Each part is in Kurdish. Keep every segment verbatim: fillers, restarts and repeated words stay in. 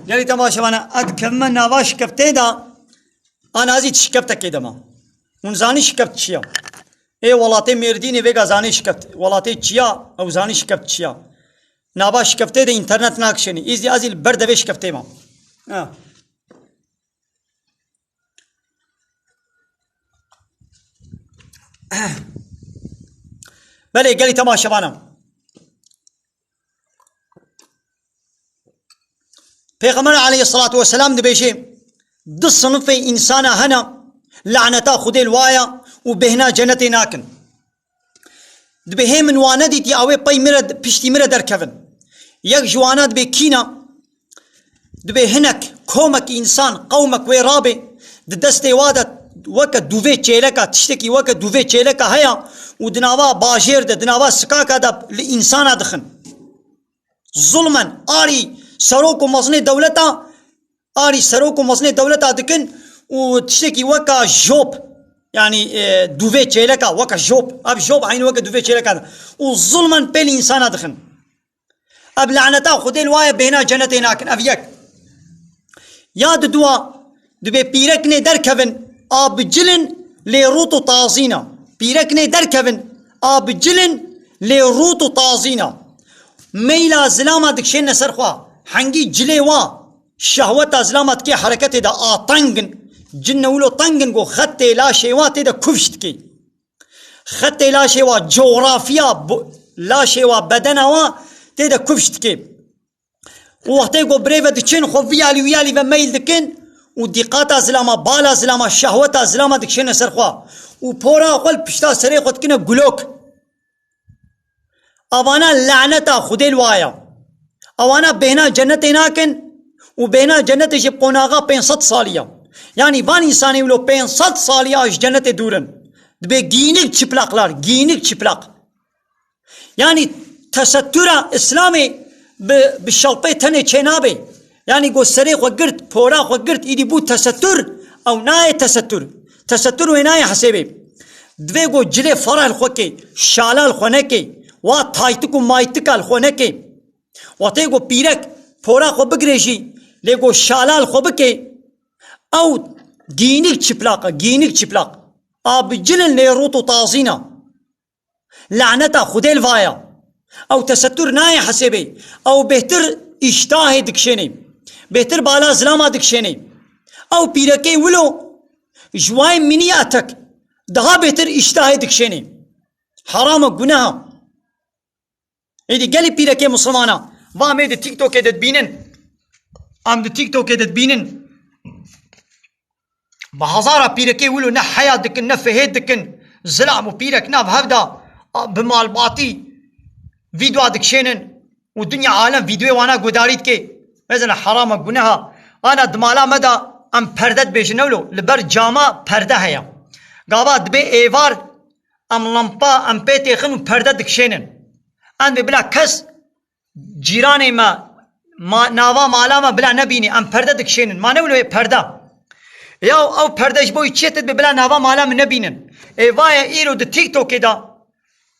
Gelî temaşevana, ez dikevime nava şikeftê de, an azî şikeftekê de ma. Hûn zanî şikeft çi ya? Ê welatê Mêrdînê vêga zanî şikeft. Welatê çi ya, ew zanî şikeft çi ya. Nava şikeftê de înternet nakişênî. Îzî azî li ber devê şikeftê ma. Ha. Belê, gelî temaşevana. Pêxember aleyhisselatu vesselam dibêje, du sinifê însana hene, laneta Xwedê li wa ya û bêhna cenetê nakin. Dibê hê min wan nedîtî, ew ê pey min re, piştî min re derkevin. Yek ji wana dibê kîna, dibê hinek, komek însan, qewmek wê rabê, di destê wa de weke dûvê çêleka, tiştekî weke dûvê çêleka heye û di nava bajêr de, di nava sikaka de li însana dixin. Zulmen, arî serok û mezinê dewleta, arî serok û mezinê dewleta dikin û tiştekî weka job, yanî, e, dûvê çêleka, weka job, ev job eynî weke dûvê çêleka de. Û zulmen pê li însana dixin. Ev laneta Xwedê li wa ye, bêhna cenetê nakin. Ev yek. Ya di dua, dibê pîrek nê derkevin, a bicilin lê rût û tazîna. Pîrek nê derkevin, a bicilin lê rût û tazîna. Meyla zilama dikşêne ser xwe. Hengî cilê wa, şehweta zilama dikê hereketê de a tengin. Cinne wilo tengin ku xetê laşê wa tê de kufş dikê. Xetê laşê wa, coğrafya bu-, laşê wa, bedena wa tê de kufş dikê. Û wextê ku birê ve diçin, xwe vî alî wî alî ve meyl dikin û dîqata zilama, bala zilama, şehweta zilama dikişêne ser xwe. Û pora xwe li pişta serê xwe dikine gulok. Avana laneta Xwedê li wa ya. Awana bêhna cenetê nakin û bêhna cenetê jî bi qonaxa pênc sed salî ya. Yanî van însanê wilo pênc sed salî ya ji cenetê dûr in. Dibê gînik çıplaklar, gînik çıplak. Yanî tesettûra Îslamê bi, bi şelpê tenê çênabe. Yanî ku serê xwe girt, pora xwe girt, îdî bû tesettûr, ew nayê tesettûr. Tesettûr wê nayê hesêbê. Divê ku cilê fereh li xwe kê, şala li xwe nekê, wa taytik û maytika li xwe nekê. Wextê ku pîrek pora xwe bigirê jî, lê ku şala li xwe bikê, ew gînik çıplak e, gînik çıplak. A bicilin lê rût û tazîna. Laneta Xwedê li vaya. Ew tesettûr nayê hesêbê. Ew bêhtir îştahê dikişênê. Bêhtir bala zilama dikişênê. Ew pîrekê wilo ji wayê mînî etek daha bêhtir îştahê dikişênê. Heram e, guneha. Êdî gelî pîrekê misilmana. Va em ê di TikTokê de dibînin. Em di TikTokê de dibînin. Bi hezara pîrekê wilo ne heya dikin, ne fihêt dikin. Zilam û pîrek nav hev de, a, bi malbatî vîdyoa dikişênin û dinya alem vîdyoyê wana gudarî dike. Mezina herama guneha. Ana di mala me de em perde dibêjin ewlo. Li ber cama perde heye. Gava dibê êvar em lampa, em pê têxin û perde dikişênin. Em dê bila kes cîranê me, ma-, nava mala me bila nebînî, em perde dikişênin. Ma ne wilo yê perde. Ya ew perde ji bo çi ye, te dibe bila nava mala min nebînin. Ê vaye îro di TikTokê de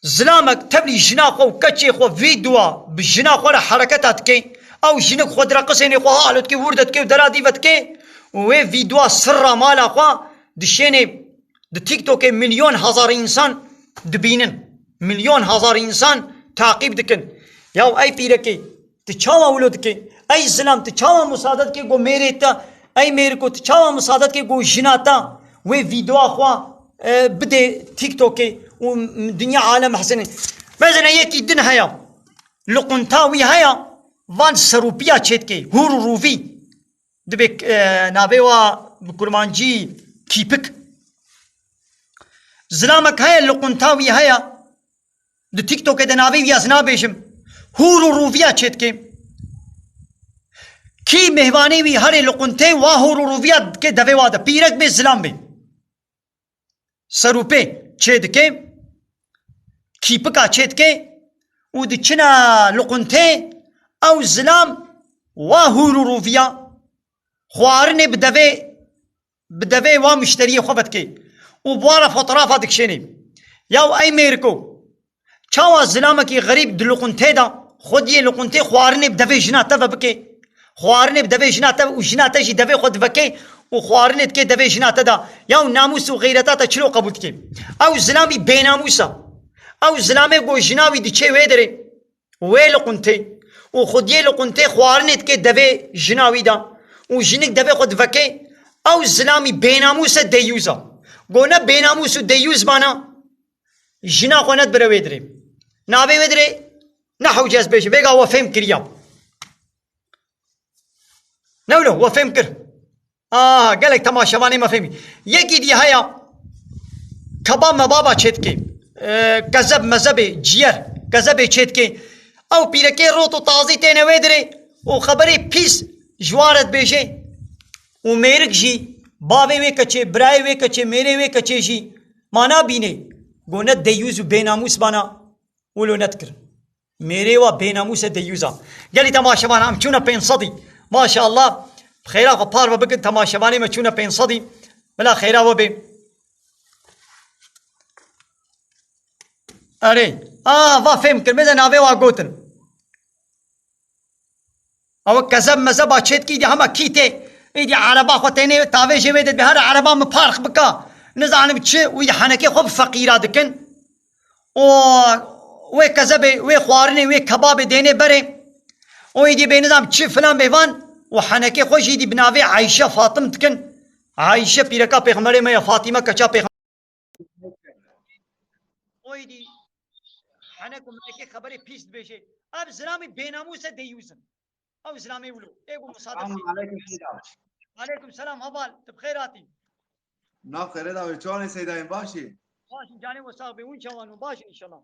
zilamek tevlî jina xwe û keçê xwe vîdyoa bi jina xwe re hereketa dike. Ew jinik xwe direqisênê xwe halo dike, wir de dike û dera dî ve dike. Û wê vîdyoa sirra mala xwe dişênê di TikTokê milyon hezar însan dibînin. Milyon hezar însan taqîb dikin. Ya ey pîrekê, tu çawa wilo dikê? Ey zilam, tu çawa musade dikê ku mêrê te, ey mêriko, tu çawa musade dikê ku jina te wê vîdeoa xwe, e, bidê TikTokê û m-, dinya alem hesine? Mezene yekî din heye. Luqunta wî heye, van serûpiya çêdikê, hûr û rûvî. Dibê, e, navê wa bi kurmancî kîpik. Zilamek heye, luqunta wî heye. Di TikTokê de navê wî ez nabêjim. Hûr û rûviya çêdike. Kî mêhvanê wî herê luquntê wa hûr û rûviya dike devê wa de. Pîrek bê, zilam bê. Serûpê çêdike, kîpika çêdike û diçine luquntê, ew zilam wa hûr û rûviya xwarinê bi devê, bi devê wa muşteriyê xwe vedike û bi wa re fotoğrafa dikişênê. Yaw ey mêriko, çawa zilamekî xerîb di luquntê de xwediyê luquntê xwarinê bi devê jina te ve bike? Xwarinê bi devê jina te û jina te jî devê xwe divekê û xwarinê dikê devê jina te de. Ya û namûs û xeyreta te çilo qebûl dikê? Ew zilamî bênamûs e. Ew zilamê ku jina wî diçê wê derê, wê li quntê û xwediyê li quntê xwarinê dikê devê jina wî de û jinik devê xwe divekê, ew zilamî bênamûs e, deyûz e. Go ne bênamûs û deyûz bana, jina xwe nedibire wê dirê. Navê wê dirê ne hewce ez bêjim. Vêga we fêm kiriya. Ne wilo, we fêm kir. Aha, gelek temaşevanê me fêmî. Yekî dî heya, kebab mebaba çêdikê. E, kezeb mezebê, ciyer, kezebê çêdikê. Ew pîrekê rot û tazî têne wê dirê û xeberê pîs ji wan re dibêje. Û mêrik jî, bavê wê keçê, birayê wê keçê, mêrê wê keçê jî ma nabînê. Go ne deyûz û bênamûs bana, wilo nedikirin. Mêrê wa bênamûs e, deyûz a. Gelî temaşevan, em çûne pênc sedî. Maşallah. Bi xêra xwe parve bikin, temaşevanê me çûne pênc sedî. Bila xêra we bê. Erê. A, va fêm kir, me de navê wa gotin. Ew kezeb mezeba çêdikî, îdî hema kî tê, îdî ereba xwe tênê tavê jê wê de, her ereba min parx bika. Nizanim çi, wî henekê xwe bi feqîra dikin. û wê kezebê, wê xwarinê, wê kebabê dênê berê. Û êdî bê nizam çi filan bêvan û henekê xwe jî êdî bi navê Ayşe Fatim dikin. Ayşe pîreka pêxemberê me ya, Fatîme keça pêxemberê. Û êdî henek û menekê xeberê pîs dibêje. Ev zilamî bênamûs e, deyûz in. Ew zilamê wilo. Ê ku musade Selamun aleyküm Seyda. Aleyküm selam heval. Tu bi xêr hatî. Nav xêrê da wê, çawanê Seydayên, baş î? Baş in canê we sax be, hûn çawan in? Baş in înşallah.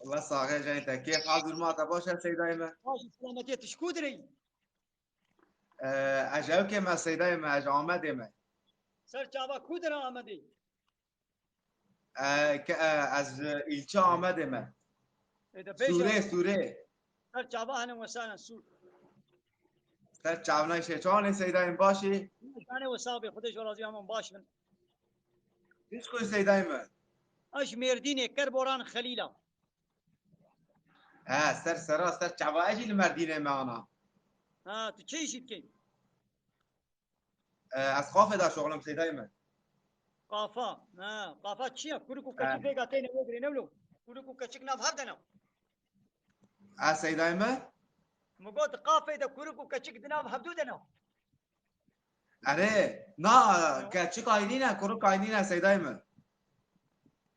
Allah saxê jayê te. Kêf, hal, duruma te baş e Seydayê me? Baş in, selametiyê, tu ji ku dirê yî? Ee, ez ji ewkê me Seydayê me, ez ji Amedê me. Ser çava ku dire Amedê? E, ke, e, ez, e, îlçe Amedê me. Ê de bêje. Sûrê, Sûrê. Ser çava hene wesane Sûr. Ser çavnay şê. Çawanê Seydayên, baş î? Canê we sax be, Xwedê ji we razî, heman baş bin. Tu ji ku Seydayê me? Ez ji Mêrdînê, Kerboran Xelîla. He, ser sera, ser çava ez jî li Merdînê me ana. Ha, tu çi îşî dikey? E, ez qafê de şoxlim Seydayê me. Qafa. Ha, qafa çi ye? Kurik û keçik vêga têne wê dirê, ne wilo? Kurik û keçik nav hev de ne? E, Seydayê me? Min got, qafê de kurik û keçik di nav hevdû de ne? Erê, na, keçik ayrî ne, kurik ayrî ne Seydayê me.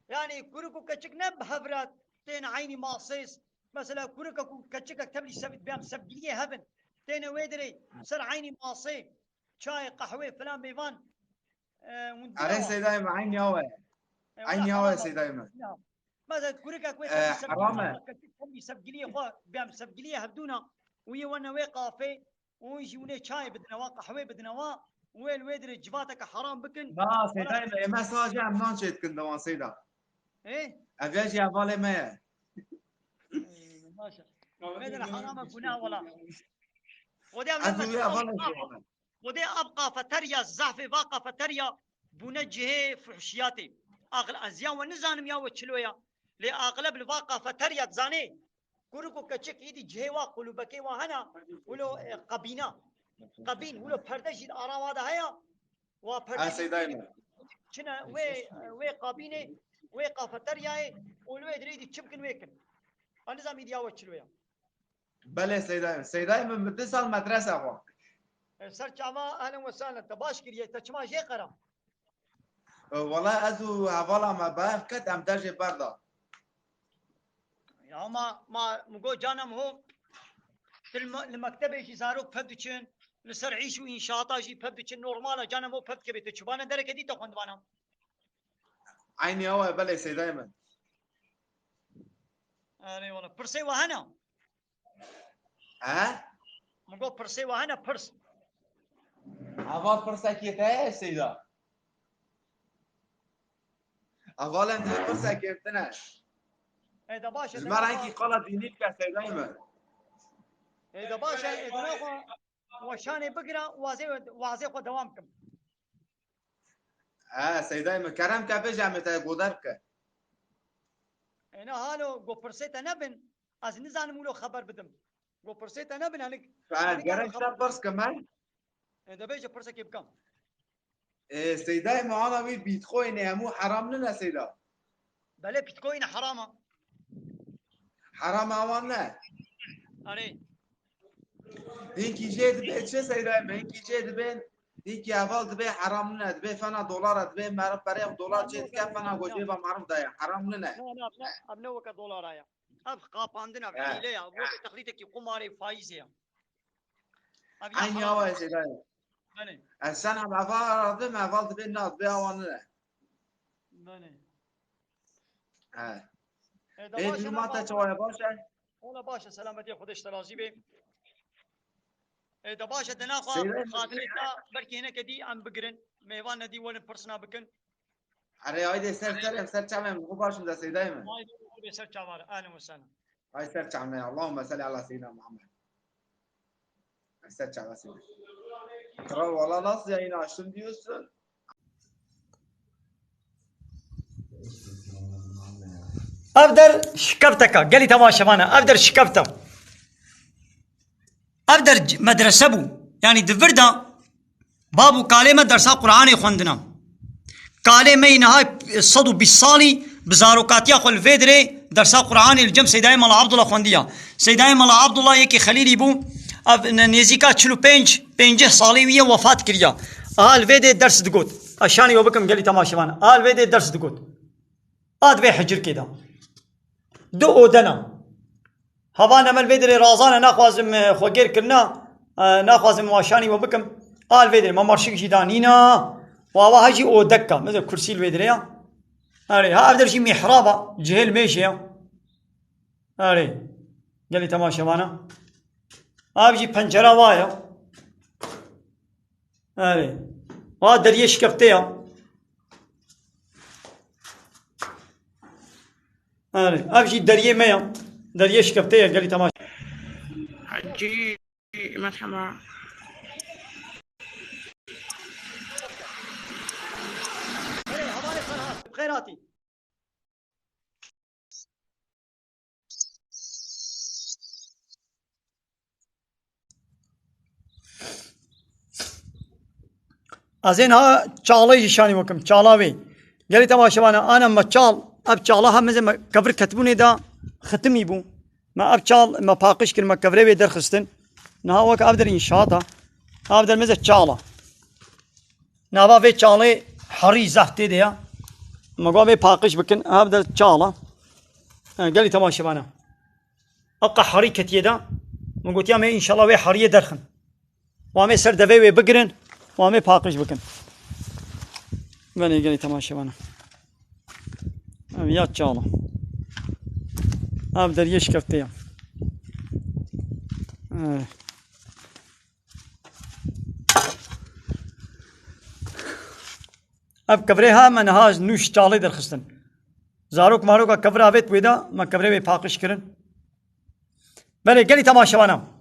Yani kurik û keçik ne bi hev re tên eynî masê? Mesela kurikek û keçikek tevlî sev-, bêm sevgiliyê hev in. Têne wê dirê ser eynî masê. Çayê, qehwê filan bêvan, e, hûn Erê dina wa. Seydayê me, eynî awe. E, Eynî wala awe heval Seydayê me. Ya. Mesela kurikek wê E, tevlî sevgiliyê heram e. Xwe, keçik tevlî sevgiliyê xwe, bêm sevgiliyê hevdûna. Û yê wene wê qafê, û hûn jî hûnê çayê bidine wa, qehwê bidine wa, û wê li wê dirê civateke heram bikin. Na, Wala Seydayê me, ê me saje em nan çê dikin dewan Seyda. Ê? Ev ya jî hevalê me ye. Ê, baş e. Me dine herama gunah wala. Xwedê ev Ez ne û ya hevalê me. Xwedê ev qafeteriya, zehfê va qafeteriya bûne cihê fuhşiyatê. Aqil ez ya we nizanim ya we çilo ya. Lê aqileb li va qafeteriya dizanê. Kurik û keçik êdî cihê wa qulûbekê wa hena. Wilo, e, qebîna. Qebîn, wilo perde jî li ara wa de heye. Wa perde Ha, jî Seydayê me. Çine wê, wê qabînê, wê qafeteryayê û li wê dirê êdî çi bikin wê kin. A nizam êdî ya we çilo ya. Belê Seydayê min. Seydayê min, min du sal medrese xwe. E, ser çava, ehlen we sehlen. Te baş kiriye, te çima jê qera? E, wela ez û hevala me bi hev ket, em dercê berda. Ya ma, ma, min got canem ho, tu li me-, li mektebê jî zarok pep diçin, li ser îş û înşaata jî pep diçin, normal e, canem ho pep dikevê, tu çibane dereke dî te xwendibana? Eynî ew e, belê Seydayê min. Erê wala, pirsê we hene? He? Min got pirsê we hene, pirs. Heval pirsekê te heye Seyda? Hevalên te pirsekê tine. Ê de baş e, Ji de me baş. Rengî qala dînî bike Seydayê min. Ê de baş e, ê de xwe weşanê bigire, wazê, wazê xwe dewam kim. He, Seydayê min, kerem ke bêje, em ê te goder bike. Êna halo, go pirsê te nebin, ez nizanim wilo xeber bidim. Go pirsê te nebin, hinik, Ha, hinik gerek ara te xeber pirs bidin. Kim he? E, de bêje pirsekê bikim. E, Seydayê me ana wî Bitcoinê hemû heram nine Seyda? Belê Bitcoin heram e. Heram awan ne. Erê. Hinkî jê dibê çi Seydayê me? Hinkî jê dibên, hinkî heval dibê heram nine. Dibê fena dolar e, dibê meriv berê dolar çê dike fena go cêba meriv daye. Heram nine. Ne, ne, ne, ev ne weke dolara ya. Ev qapandin e, ev He. hîle ya. Weke texlîtekî qumarê faîzê ya. Ev ya Eynî heram awa e. Seydayê. Belê. Ez sen em eva aradim, heval dibê na, dibê awan nine. Belê. He. E, da Ê, baş e, duruma te çawa ye, baş e? Ola baş e, selametiyê Xwedê ji te razî be. E, da baş e, de naxwa Seyre- xatirê te belkî hineke dî em bigirin. Mêvan nedî welin pirsina bikin. Erê, haydi ser ser, ser çavê min, xwe baş in de Seydayê min. Haydi, Xwedê ser çavare. Ehlen we sehlen. Ay ser çavê min, Allahümme salli ala Seyyidina Muhammed. Ay ser çavê Seydayê. Kral, valla nasıl yayın açtım diyorsun? Ev der şikefteka, gelî temaşevana, ev der şikefta. Ev der c-, medrese bû. Yanî di vir de bab û kalê me dersa Qur'anê xwendina. Kalê me yî niha sed û bîst salî bi zarokatiya xwe li vê dirê dersa Qur'anê li cem Seydayê Mala Abdullah xwendiya. Seydayê Mala Abdullah yekî Xelîlî bû. Ev ne-, nêzîka çil û pênc, pêncî salê wî ye, wefat kiriya. Aha li vê dê ders digot. Ez şanî we bikim gelî temaşevan. Aha li vê dê ders digot. A di vê hicirkê de. Du ode ne. Hava ne me li vê dirê razan e, naxwazim, e, xwe gêr kirina, e, naxwazim waşanî we bikim. A li vê dirê me marşik jî danîna. Wa wa ha jî odek ka. Mesela kursî li vê dirê ya. Erê, ha ev der jî mihrab a, cihê li mêşê ya. Erê. Gelî temaşevana. Ev jî pencera wa ya. Erê. Ha deriyê şikeftê ya. Erê. Ev jî deriyê me ya. Deriyê şikeftê ya, gelî temaşe. Hacî, merhaba. Erê, hevalê Ferhat, bi xêr hatî. Ez ê niha çalê jî şanî bikim. Çala wê. Gelî temaşevana, ana me çal, ev çala ha meze me kevir ketibûnê de xitimî bû. Me ev çal, me paqij kir, me kevirê wê derxistin. Niha weke ev der înşaat a. Ev der meze çal a. Nava vê çalê herî zehf tê de ya. Me got vê paqij bikin. Ev de çal a. Ha, gelî temaşevana. Eqa herî ketiye de. Me gotiya me înşallah vê heriyê derxin. Wa me ser devê wê bigirin. Wa me paqij bikin. Venê gelî temaşevana. Ev ya çal a. Ev deriyê şikeftê ya. Evet. Ev kevirê ha me niha nû ji çalê derxistin. Zarok maroka kevira avêt wê de me kevirê wê paqij kirin. Belê gelî temaşevana.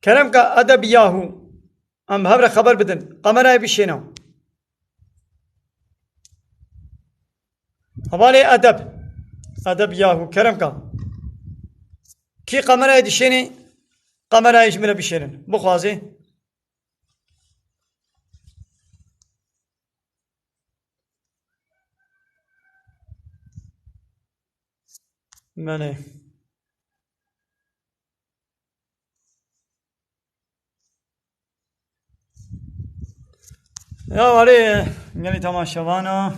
Kerem ke Edeb Yahu. Em hev re xeber bidin. Kamerayê bişêne. Hevalê Edeb. Edeb Yahu. Kerem ke. Kî kamerayê dişênê? Kamerayê ji min re bişênin. Bixwazê. Belê. Ya erê, gelî temaşevana.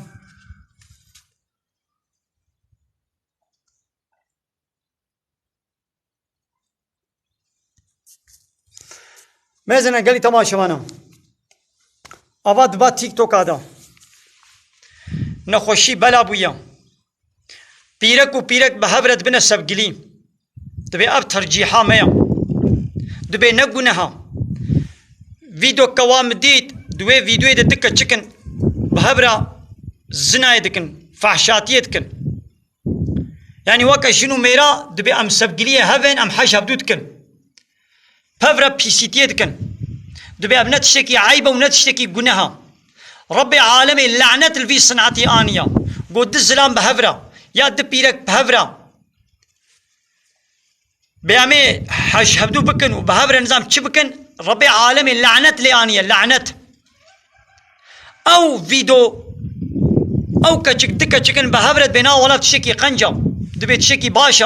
Mêzine gelî temaşevana. Ava diba TikToka da. Nexweşî bela bûye. Pîrek û pîrek bi hev re dibine sevgilî. Dibê ev tercîha me ya. Dibê ne guneha. Vîdyoke wa min dît, di wê vîdyoyê de du keçik in, bi hev re zinayê dikin, fehşatiyê dikin. Yanî weke jin û mêra dibê em sevgiliyê hev in, em hej hevdû dikin. Pev re pîsîtiyê dikin. Dibê ev ne tiştekî eyb e û ne tiştekî guneh e. Rebbê alemê lanet li vî sinetî aniye. Got du zilam bi hev re, ya du pîrek bi hev re. Bê em ê hej hevdû bikin û bi hev re nizam çi bikin, Rebbê alemê lanet lê aniye, lanet. Ew vîdo, ew keçik, du keçik in bi hev re dibê na wela tiştekî qenc e. Dibê tiştekî baş e.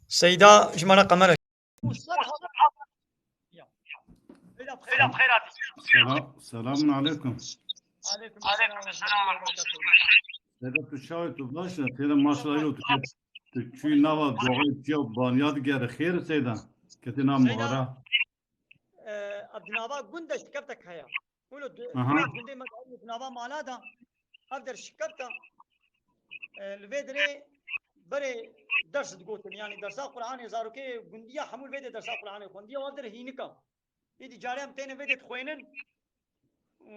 Seyda, ji me re qemere. Selam, selamun aleyküm. Dede, tu çawa, tu baş e? Têde maşallah, tu, tu çûyî nava doxê ciya banya digere xêr, Seyda. Ketî nav Seyda, muhara. E, ev di nava gund de şikeftek heye. Wilo di, Aha. Di nav gundê me de, di nava mala de, ev der şikefta, e, li vê derê berê ders digotin. Yanî dersa Qur'anê, zarokê gundiya hemû li vê derê dersa Qur'anê xwendiya, ev der hînika. Êdî carê em têne vê dê dixwênin û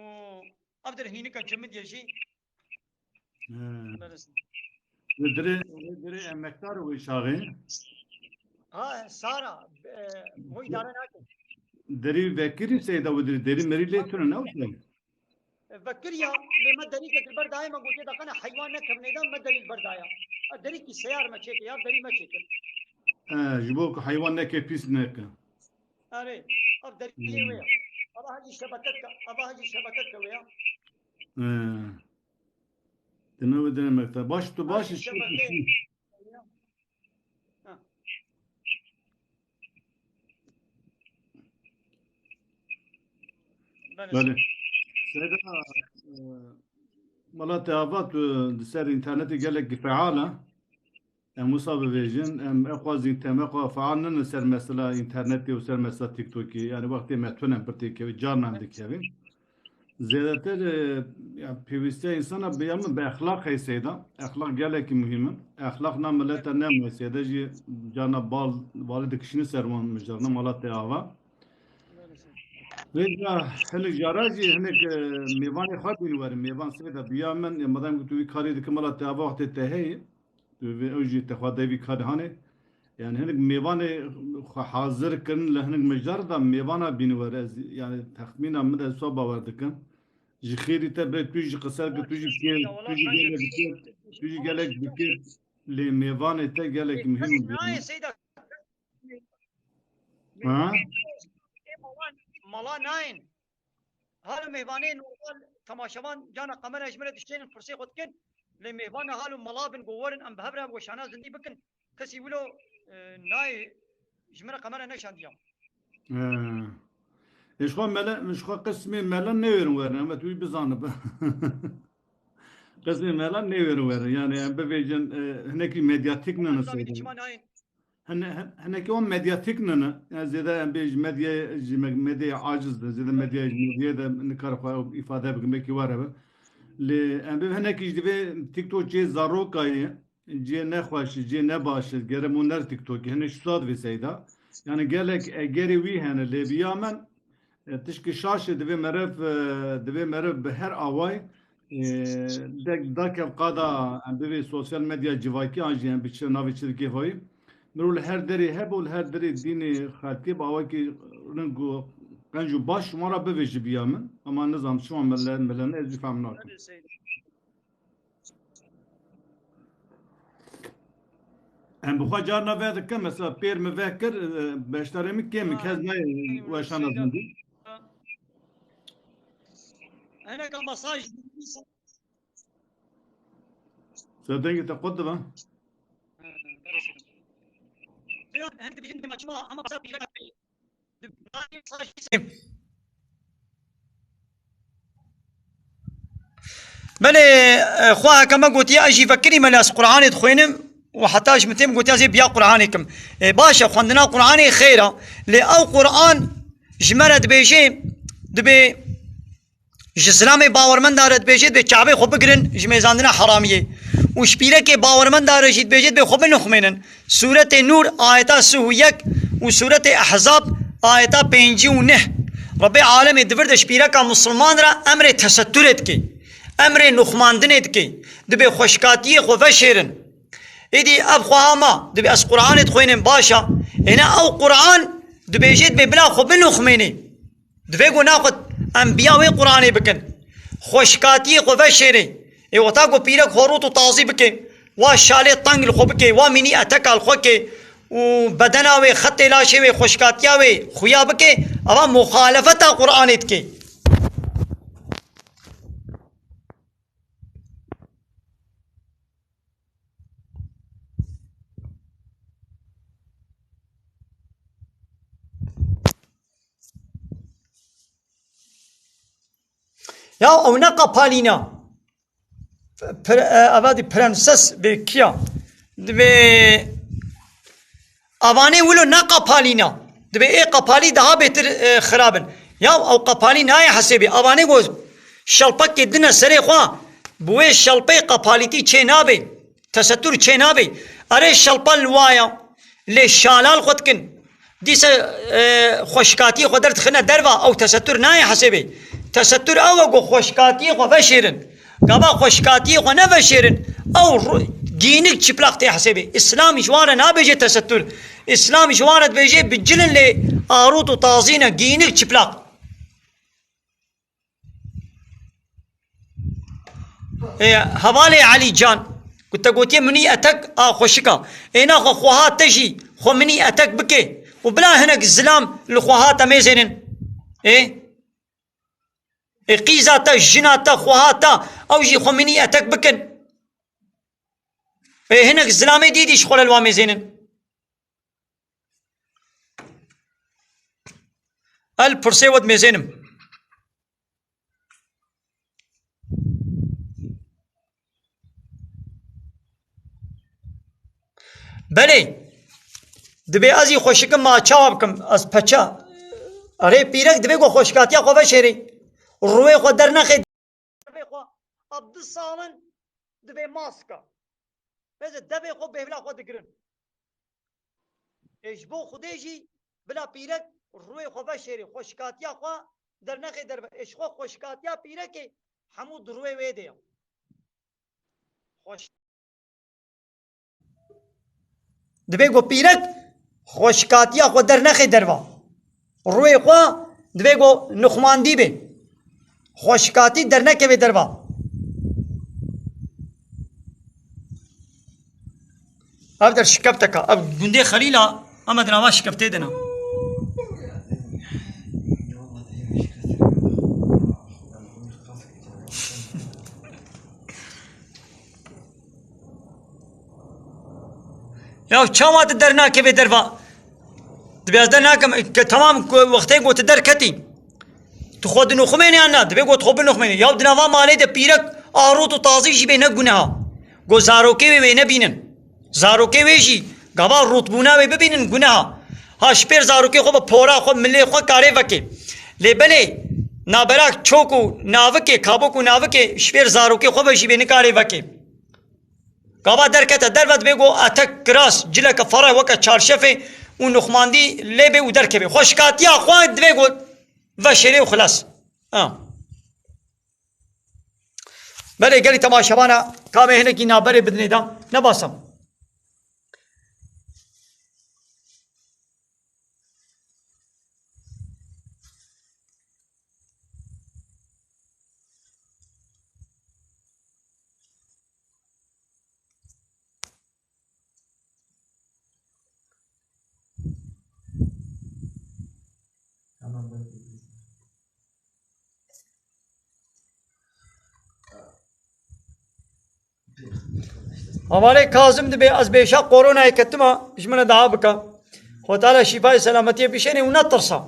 ev der hînika çi min diye jî. He. Wê dirê, wê dirê emekdar wê çaxê. Ha, Sara, e, wê îdare nake. Derî vekirî Seyda wê dirê, derî merî lê tune ne wisa? Vekiriya, lê me derîkek li ber dayê me gotiye, "Daqene heywan nekevnê de", me derî li ber daya. A, derîkî seyar me çêke, ya derî me çêkir. E, ji bo ku heywan neke, pîs neke. Erê, ev derîkê wê ye. Ava hecî şebekeke, ava hecî şebekeke wê ya. E, deme wê dene mekte. Baş, tu baş, şebeke. Ha. Belê. Belê. Seyda, e, mala te ava tu di ser înternetê gelek feal e. Em wisa bivêjin, em ê xwazîn teme xwe feal nine ser mesela înternetê û ser mesela TikTokê. Yani wextê me tune em pir têkevin, carna em dikevin. Zêdetir, e, ya, pêwîstiya însana bi, ya min bi exlaq heye Seyda. Exlaq gelekî muhîm e. Exlaq na milete nemaye Seyda jî carna bal, balî dikişîne ser wan mijarna mala te ava. Vêca hinek cara jî hinek, e, mêvanê xwe bîn werin. Mêvan Seyda biya min, e, madem ku tu vî karî dikin mala te ava wextê te heye. Tu vê ew jî te xwe de vî karê hanê. Yani hinek mêvanê xwe hazir kirin li hinek mijar de mêvana bîn were. Ez, yani texmîna min de ez wisa bawer dikim. Ji xêrî te bê tu jî qise ki tu jî kê, tu jî gelek dikir, tu jî gelek dikir. Lê mêvanê te gelek muhîm in. Nayê Seyda. Ha? Mala nayên. Halo mêvanê normal temaşevan cana kamera ji min re diştênin pirsê xwe dikin. Lê mêvana halo mala bin ku werin em bi hev re weşana zindî bikin. Kesî wilo, e, nayê ji min re kamera neşandiya. He. Ê, ji xwe mele, ji xwe qismê mele nêwêrin werin, em tu wî bizanibe. Qismê mele nêwêrin werin. Yani em bivêjin, e, hinekî medyatîk nene Seyda. Çima nayên? Hine-, hin-, hinekî wan medyatîk nene. Yani zêde em bê ji medyayê, ji me-, medyayê aciz de, zêde medyayê, ji medyayê de nikare xwe ew îfade bikin, belkî were be. Lê em bê hinekî ji divê TikTok cihê zarokayê, cihê nexweş, cihê nebaş, gere mûner TikTokê, hinek ji wisa divê Seyda. Yani gelek egerê wî hene, lê biya min, e, tişkî şaş e, divê meriv, e, divê meriv bi her awayî, e, dek dakev qada, em bivê sosyal medya civakî an jî em bi çi navê çi dikê xweyî. Mirov li her derê hebe û li her derê dînê xelkê bi awakî ring û qenc û baş wan re bivêjî biya min. Ama nizam çima mele, mele ne, ez jî fehm nakim. Em bi xwe carna vedikin, mesela pêr min vekir, e, beşdarê min kêm in, kes nayê weşana zindî. Hineka mesaj. Ser dengê te qut dibe. Hem dibêjin dema çima hema mesaj pîre. Belê, e, xwe heke me gotiye, ez jî vekirî me, lê ez Qur'anê dixwênim û heta ji min têm gotiye, ez ê biya Qur'anê kim. E, baş e, xwendina Qur'anê xêr e, lê ew Qur'an ji me re dibêje, dibê ji zilamê bawermenda re dibêje, dibê Kabe xwe bigirin ji mêzandina heramiyê. Û ji pîrekê bawermenda re jî dibêje, dibê xwe binixmênin. Sûretê Nûr ayeta sih û yek û Sûretê Ehzab ayeta pêncî û neh. Rebbê alemê di vir de ji pîreka misilman re emrê tesetturê dike, emrê nuxmandinê dike, dibê xweşkatiyê xwe veşêrin. Êdî ev xweha ma, dibê ez Qur'anê dixwînim, baş e. Êne ew Qur'an Dibêjê dibê bila xwe binixumênê. Divê ku naxwe enbiya wê Qur'anê bikin. Xweşikatiyê xwe veşêrê. Ê wexta ku pîrek xwe rût û tazî bike, wa şalê teng li xwe bike, wa mînî eteka li xwe ke û bedena wê, xetê laşê wê, xweşikatiya wê xuya bike, eva muxalefeta Qur'anê dike. Ya ew ne qapalîna. Pre-, e, eva dî prenses bê kiya. Divê avanê wilo ne qapalîna. Divê ê qapalî daha bêtir, e, xirabin. Ya ew qapalî nayê hesêbê. Avanê ku şelpekê dine serê xwe, bi wê şelpeyê qapalîtî çê nabe. Tesetûr çê nabe. Erê şelpa li wa ya, lê şalal xwe dikin. Dîse, e, xweşikatiyê xwe derdixine derva, ew tesetûr nayê hesêbê. Tesetûr ew e ku xweşikatiyê xwe veşêrin. Gava xweşikatiyê xwe neveşêrin, ew ru-, gînik çiplaq tê hesêbê. Îslam ji wan re nabêje tesetûr. Îslam ji wan re dibêje bi cilin lê arût û tazî ne, gînik çiplaq. Ê, hevalê Elî Can, ku te gotiye minî etek a xweşik a. Ê naxwe xweha te jî xwe minî etek bike û bila hinek zilam li xweha te mêzênin. Ê? Ê qîza te, jina te, xweha te, ew jî xwe minî etek bikin. Ê hinek zilamê dî dî ji xwe re li wan mêzênin. El pirsê we dimêzênim. Belê, dibê ez jî xweşikim ma çawa bikim, ez peça. Erê pîrek dibê ku xweşikatiya xwe veşêrê. Rûyê xwe dernexê. Dibê xwe, ev du sal in dibê maska. Bêje devê xwe bêhvila xwe digirin. Ê ji bo Xwedê jî bila pîrek rûyê xwe veşêrê, xweşikatiya xwe dernexê derve. Ê ji xwe xweşikatiya pîrekê hemû di rûyê wê de ye. Xweş- Divê ku pîrek xweşikatiya xwe dernexê derva. Rûyê xwe divê ku nixumandî bê. Xweşikatî dernekeve derva. Ev der şikefteka. Ev gundê Xelîla, em di nava şikeftê de ne. Ya çawa tu dernakevê derva? Dibê ez dernakim, ke temam ku wextê ku tu derketî. Tu xwe dinixumênî yan na? Dibê ku tu xwe binixumênî. Ya di nava malê de pîrek arot û tazî jî bê ne guneha. Ku zarokê wê wê nebînin. Zarokê wê jî gava rotbûna wê bibînin guneha. Ha ji pêr zarokê xwe bi pora xwe, milê xwe karê veke. Lê belê naberak çok û navikê, kabok û navikê ji pêr zarokê xwe ve jî bê nikarê veke. Gava derkete derve, dibê ku etek kiras, cileke fere weke çarşefê û nixmandî lê bê û derkevê. Xweşikatiya xwe dibê ku veşêrê û xilas. Ha. Belê gelî temaşevana, ka me hinekî naberê bidinê da, ne basam. Hevalê Kazim dibê ez bêşa koronayê ketima, ji min re dua bike. Xwe Teala şîfayê selametiyê bişêne û netirsa.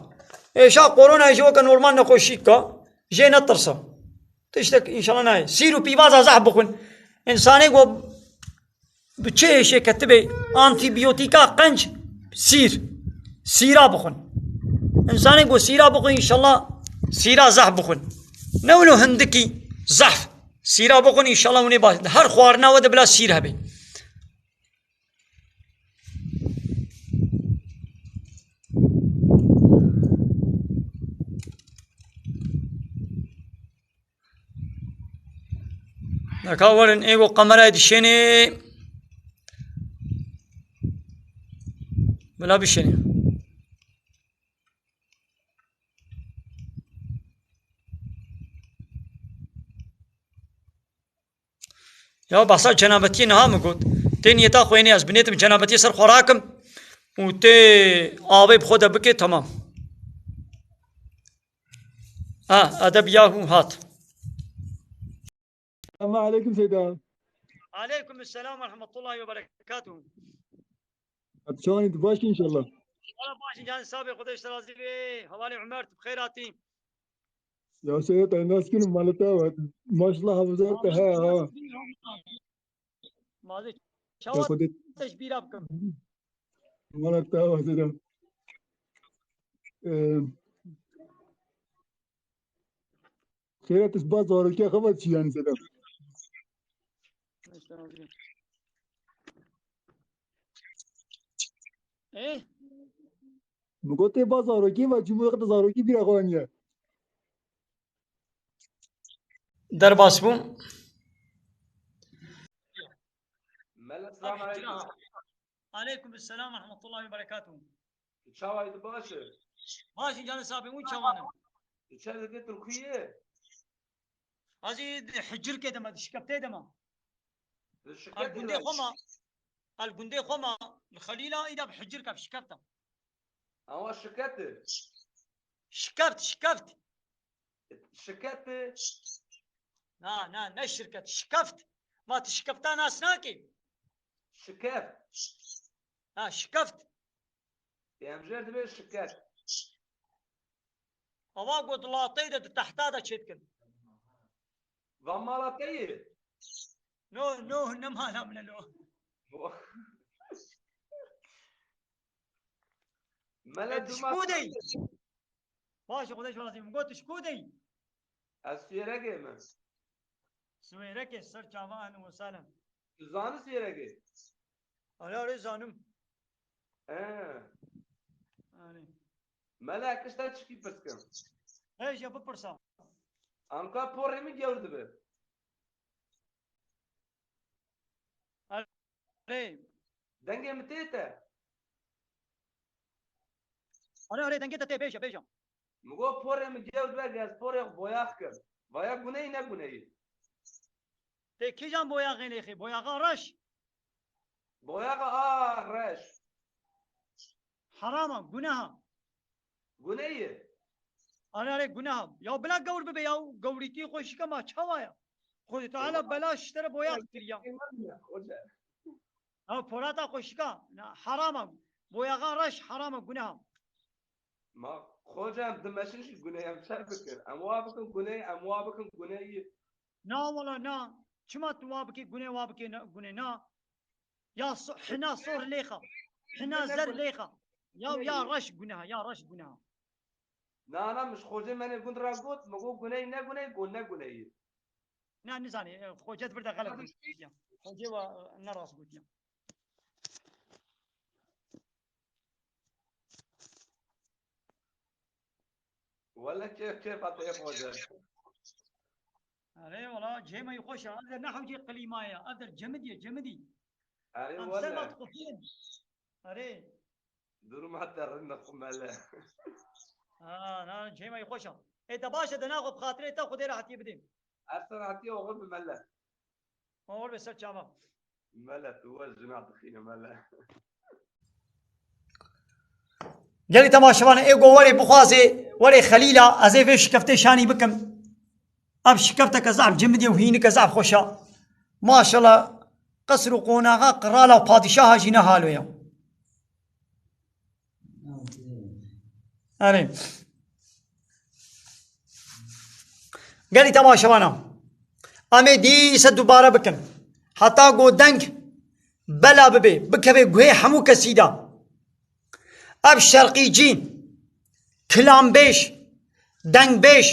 Êşa koronayê ji weke normal nexweşî ka, jê netirsa. Tiştek înşallah nayê. Sîr û pîvaza zehf bixwin. Însanê ku bi çi êşê ketibê, antîbiyotîka qenc, sîr. Sîra bixwin. Însanê ku sîra bixwin, înşallah sîra zehf bixwin. Ne wilo hindikî zehf. Sîra bixwin, înşallah hûnê baş. Her xwarina we de bila sîr hebe. Neka werin ê ku kamerayê dişênê. Bila bişênê. Ya behsa cenabetiyê niha min got. Tê niyeta xwe, ênê ez binêtim cenabetiyê ser xwe rakim û tê avê bi xwe de bike, temam. Ha, edeb yahu hat. Selamun aleyküm Seyda. Aleyküm selam ve rahmetullahi ve berekatuhu. Çawanî tu baş inşallah. Wala baş in, canê sabê, Xwedê ji te razî be. Hevalê Umer, tu bi xêr hatî. Ya Seyda, te nas kirim, mala te ve. Maşallah, hafıza te he ha. Mazê Ya çawa Xwedê. Te ji bîra bikim. Mala te ve Seyda. Ee, Xêret, tu ba zarokiya xwe ve çi, yanî Seyda? Eh? Min got tê ba zarokî ve çi, min got zarokî bîra xwe aniye. Derbas bûm. Mele, selam aleyküm. Aleyküm selam ve rahmetullahi ve berekatuhu. Tu çawa yî, tu baş î? Baş in, canê sabê, hûn çawan in? Tu çer dikî, tu li ku yî? Ez ê di hicirkê de me, di şikeptê de me. Di şikeptê de? Al gundê xwe me, al gundê xwe me, li Xelîla, îda bi hicirke, bi şikepta. Ama şikeptê? Şikeft, şikeft. Şikeptê? Na, na, ne şirket, şikeft. Ma tu şikefta nas nakî? Şikeft. Ha, şikeft. Em jê re dibê şikeft. Ava got latey de di tehta de çêdikin. Va mala te ye? No, no, ne mala min e, no. Mele, e, tu ji ma ku de yî? Baş e, Xwedê ji we razî be. Min got, tu ji ku de yî? Ez Swêrekê me. Swêrekê, ser çava, ehlen we sehlen. Tu zanî Swêrekê? Erê, erê, zanim. He. Erê. Mele, kişta çikî pirs kim? He, ji bipirsa. Anka porê min gewr dibe. Erê. Dengê min tê te? Erê, erê, dengê te tê, bêje, bêje. Min got porê min gewr dibe, ez porê xwe boyax kim. Vaya guneyî, ne guneyî? Tê kîjan boyaxê lêxê? Boyaxa reş? Boyaxa a reş. Herama, guneha. Guneyî? Erê, erê, guneha. Ya bila gewr bibe ya, gewrîtî xwe şike ma çawa ya? Xwedê Teala bela ji te re boyax kiriya. Xoce. Ha, porata xwe şika. Na, herama. Boyaxa reş, herama, guneha. Ma xoce, em dimeşin jî guneyî, em çer bikin? Em wa bikin guneyî, em wa bikin guneyî. Na wala na. Çima tu wa bikî gunê, wa bikî na, gunê na? Ya so-, hina sor lêxa. Hina zer lêxa. Ya, ya reş guneha, ya reş guneha. Na, na, min ji xocê me nê gund re got, min got guneyî ne guneyî, got ne guneyî. Na, nizanî, e, xoce di vir de xelet gotiye. Xocê wa, e, ne rast gotiye. Wele kêf kêfa te yê xoce. Erê wala, cihê me yî xweş e. Ev der ne hewcê klîma ye. Ev der cemidî ye, cemidî. Erê wele. Em ser ma dixufînin. Erê. Duruma te rind e xwe mele. Ha, na, cihê me yî xweş e. Ê, te baş e, de naxwe bi xatirê te Xwedê rehetiyê bidê. Her ser rehetiyê oxir bi mele. Oxir be ser çava. Mele, tu were jina dixîne mele. Gelî temaşevan ê go were bixwaze, were Xelîla, ez ê vê şikeftê şanî bikim. Ev şikefteke zaf cimidî û hînike zaf xweş e. Maşallah, qesr û qonaxa qirala û padîşaha jî ne halo ye. Erê. Gelî temaşevana, em ê dîse dubare bikin. Heta ku deng bela bibe, bikeve guhê hemû kesî de. Ev şerqîcî, kilambêj, dengbêj,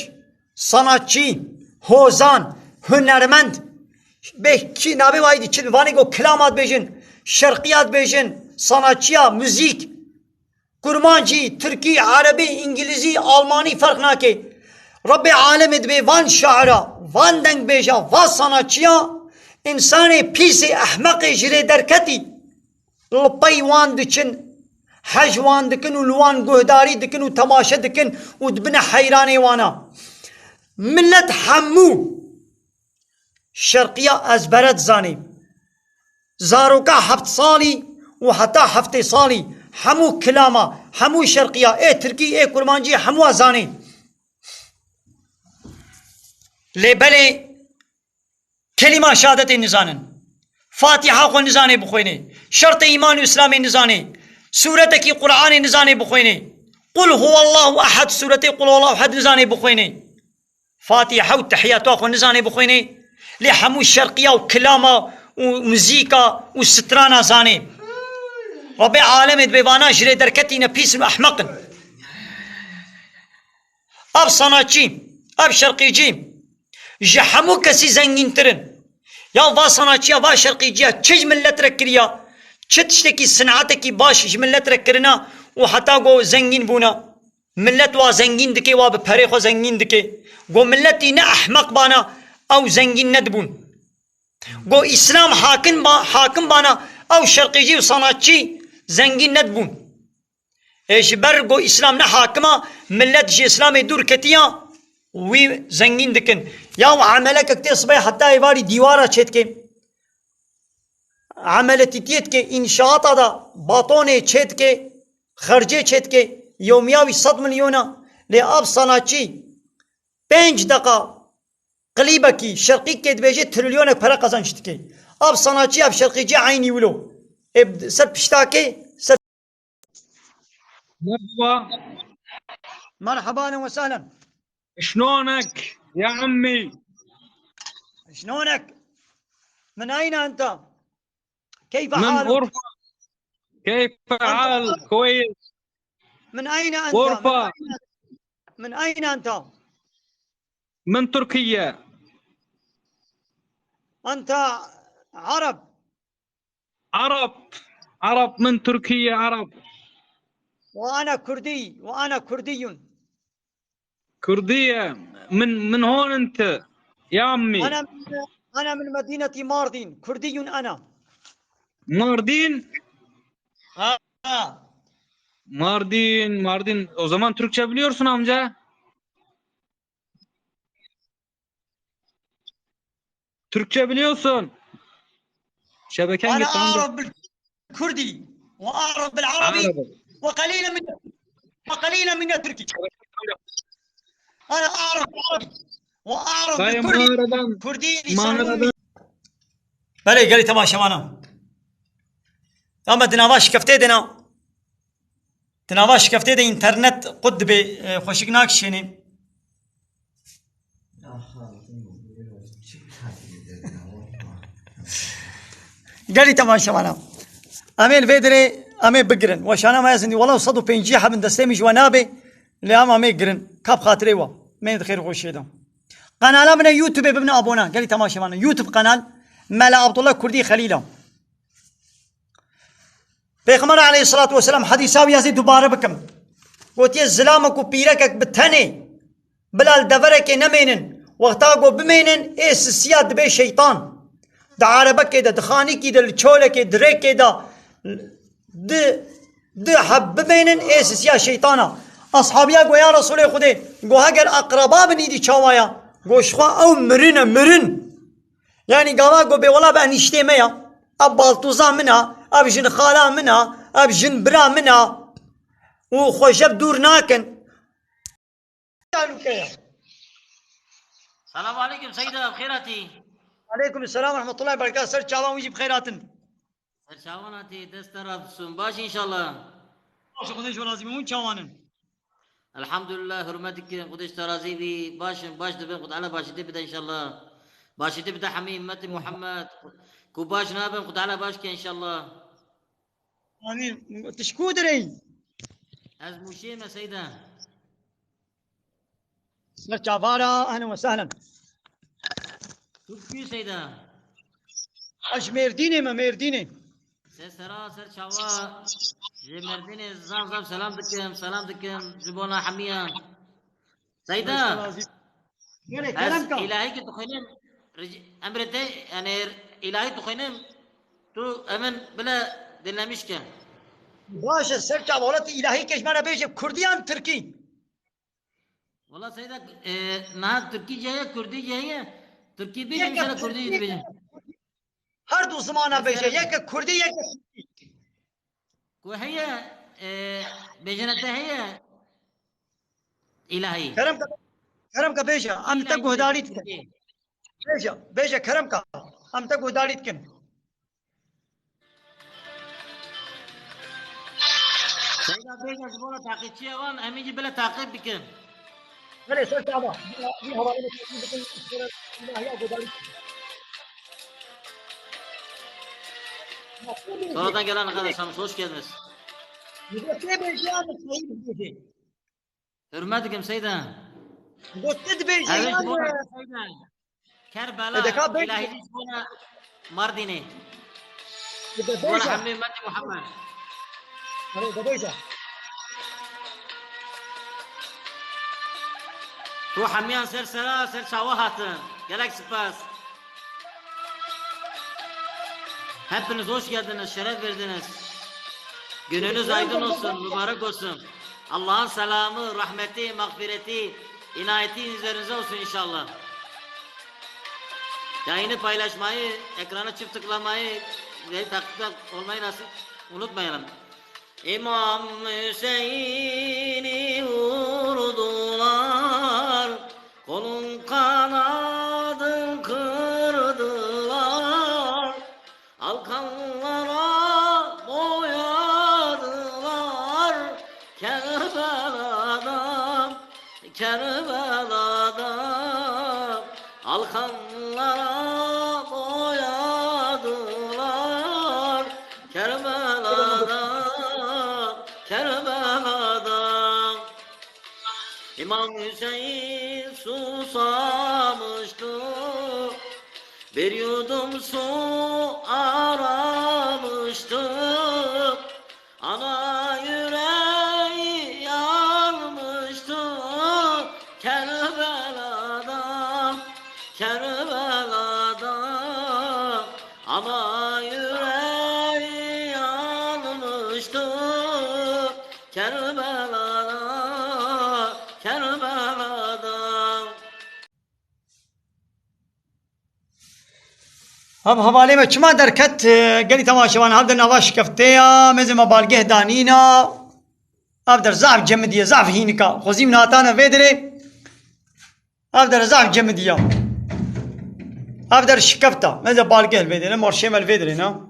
sanatçî, hozan, hunermend, bê kî navê wayî dî çi, vanê ku kilama dibêjin, şerqiya dibêjin, sanatçiya, muzîk, kurmancî, tirkî, erebî, îngilîzî, almanî ferq nake. Rebbê alemê dibê van şaira, van dengbêja, van sanatçiya, însanê pîsê, ehmeqê ji rê derketî. Li pey wan diçin, hej wan dikin û li wan guhdarî dikin û temaşe dikin û dibine heyranê wana. Milet hemû şerqiya ezbere dizanê. Zaroka heft salî û heta heftê salî hemû kilama, hemû şerqiya, ê tirkî, ê kurmancî, hemû a zanê. Lê belê kelîma şehadetê nizanin. Fatiha xwe nizanê bixwênê. Şertê îman û îslamê nizanê. Sûretekî Qur'anê nizanê bixwênê. Qul huwallahu ehad, sûretê Qul huwallahu ehad nizanê bixwênê. Fatiha û tehiyata xwe nizanê bixwênê. Lê hemû şerqiya û kilama û muzîka û strana zanê. Rebê alemê dibê vana ji rê derketîne, pîs in û ehmeq in. Ev sanatçî, ev şerqîcî ji hemû kesî zengîntir in. Ya va sanatçiya, va şerqîciya çi ji millet re kiriya, çi tiştekî, sinetekî baş ji millet re kirina û heta go zengîn bûna. Millet wa zengîn dike, wa bi perê xwe zengîn dike. Go milletî ne ehmeq bana, ew zengîn nedibûn. Go Îslam hakim ba-, hakim bana, ew şerqîcî û sanatçî zengîn nedibûn. Ê ji ber go Îslam ne hakim a, millet ji Îslamê dûr ketiya, wî zengîn dikin. Ya emelekek tê sibê heta êvarî dîwara çêdike. Emeletîtiyê dike, înşaata da batonê çêdike, xercê çêdike, yewmiya wî sed milyon a. Lê ev sanatçî pênc deqa klîbekî şerqîkê dibêje, trilyonek pere qazanç dike. Ev sanatçî, ev şerqîcî eynî wilo. Ê ser piştakê, ser Merhaba. Merhaba, ahlen ve sahlen. شلونك يا عمي؟ شلونك؟ من أين أنت؟ كيف من حالك؟ أورفا. كيف أنت حال؟ كويس. من أين أنت؟ من أورفا. أين، من أين أنت؟ من تركيا. أنت عرب؟ عرب، عرب من تركيا، عرب. وأنا كردي، وأنا كردي. كردية. من، من هون أنت يا عمي؟ أنا من، أنا من مدينة ماردين، كردي أنا. Mardin? Ha, ha. Mardin, Mardin. O zaman Türkçe biliyorsun amca. Türkçe biliyorsun. Şebeken أنا gitti amca. أعرف بالكردي، وأعرف بالعربي، Arabi. وقليلا من، وقليلا من التركي. أنا أعرف بالعربي، وأعرف Dayı بالكردي. Mağaradan, Kurdî, Mağaradan. Belê, gelî temaşevana. Ama di nava şikeftê de na. Di nava şikeftê de înternet qut dibê, e, xweşik nakişênê. Gelî temaşevana. Em ê li vê dirê, em ê bigirin. Weşana me ezindî, wela sed û pêncî hebin destê min ji we nabê. Lê em, em ê girin. Kap xatirê we. Mê di xêr xweşiyê de. Qenala min e YouTube bibine abone. Gelî temaşevana. YouTube qenal Mela Abdullah Kurdî Xelîla. Pêxember aleyhissalatu vesselam, hedîsa wî ez ê dubare bikim. Gotiye, zilamek û pîrekek bi tenê bila li deverekê nemênin. Wexta ku bimênin, ê sisiya dibe şeytan. Di erebekê de, di xanîkî de, li çolekê, di rêkê de, di, di heb bimênin, ê sisiya şeytana. Ashabiya go, ya Resulê Xwedê, go heger akraba bin îdî çawa ya? Go ji xwe ew mirin e, mirin. Yanî gava go bê wela bi enîştê me ya, ev baltûza min a, ev jin xala min a, ev jin bira min a û xwe ji ev dûr nakin. Selam aleyküm Seyda, bi xêr hatî. Aleyküm selam, rahmetullahi berekat. Ser çavan wî jî bi xêr hatin. Ser çavan hatî, dest te razî olsun. Baş inşallah. Baş, Xwedê ji we razî be. Hûn çawan in? Elhamdülillah, hurmet dikin, Xwedê ji te razî bî. Baş in, baş dibin, Xwedê Teala başî te bide inşallah. Başî te bide hemî ümmetî Muhammed. Ku baş nabin, Xwedê Teala baş ke inşallah. Amîn. Tu ji ku dirê yî? Ez Mûşê me Seyda. Ser çavara, ehlen ve sehlen. Tu kî Seyda? Ez ji Mêrdînê me, Mêrdînê. Ser sera, ser çava, ji Mêrdînê zaf zaf selam dikim, selam dikim ji bona hemiyan. Seyda, Gelê ez kerem ka. Îlahîkê dixwînim, ric-, emrê te, yani îlahî dixwînim, tu emin bile dinlemiş ke. Baş e, ser çava, wela tu îlahîkê ji me re bêje, kurdî yan tirkî? Wela Seyda, e, niha tirkî jî heye, kurdî jî heye. Tirkî bêjin, mesela Kurdî jî dibêjin. Her du zimana bêje, yeke Kurdî, yeke Tirkî. Ku heye, e, bêjine te heye îlahî. Kerem ke, kerem ke bêje, em te guhdarî dikin. Bêje, bêje kerem ke, em te guhdarî dikin. Seyda bêje ji bo taqîbçiya wan, em ê jî bile taqîb bikin. Belê, ser çava. Vî hevalê me taqîb bikin, îlahiya guhdarî dikin. Sonradan gelen arkadaşlarımız, hoş geldiniz. Hürmet dikim Seyda. Got tu dibêjî. Evet, yani. Seyda. Kerbela, Edeka bek- ilahî ji bona Mardinê. Ji bona hemî ummetî Muhammed. Erê, dibêje. Tu hemiyan ser sera, ser çawa hatin. Gelek spas. Hepiniz hoş geldiniz, şeref verdiniz. Gününüz aydın olsun, mübarek olsun. Allah'ın selamı, rahmeti, mağfireti, inayeti üzerinize olsun inşallah. Yayını paylaşmayı, ekrana çift tıklamayı ve takipte olmayı nasıl unutmayalım. İmam Hüseyin'i vurdular, kolun kanadın kırdılar. Alkanlara boyadılar Kerbela'da, Kerbela'da. Alkanlara boyadılar Kerbela'da, Kerbela'da. İmam Hüseyin susamıştı, bir yudum su aramıştı. Ana yüreği yanmıştı Kerbela'da, Kerbela'da. Ana yüreği yanmıştı Kerbela'da, Kerbela'da. Ev hevalê me çima derket, e, gelî temaşevan, ev der nava şikefteya, mêzê me balgeh danîna. Ev der zaf cemidî ye, zaf hînika. Xwezî min hatane vê derê. Ev der zaf cemidî ye. Ev der şikefta. Mêze balgeh vê derê, marşê me vê derê ne.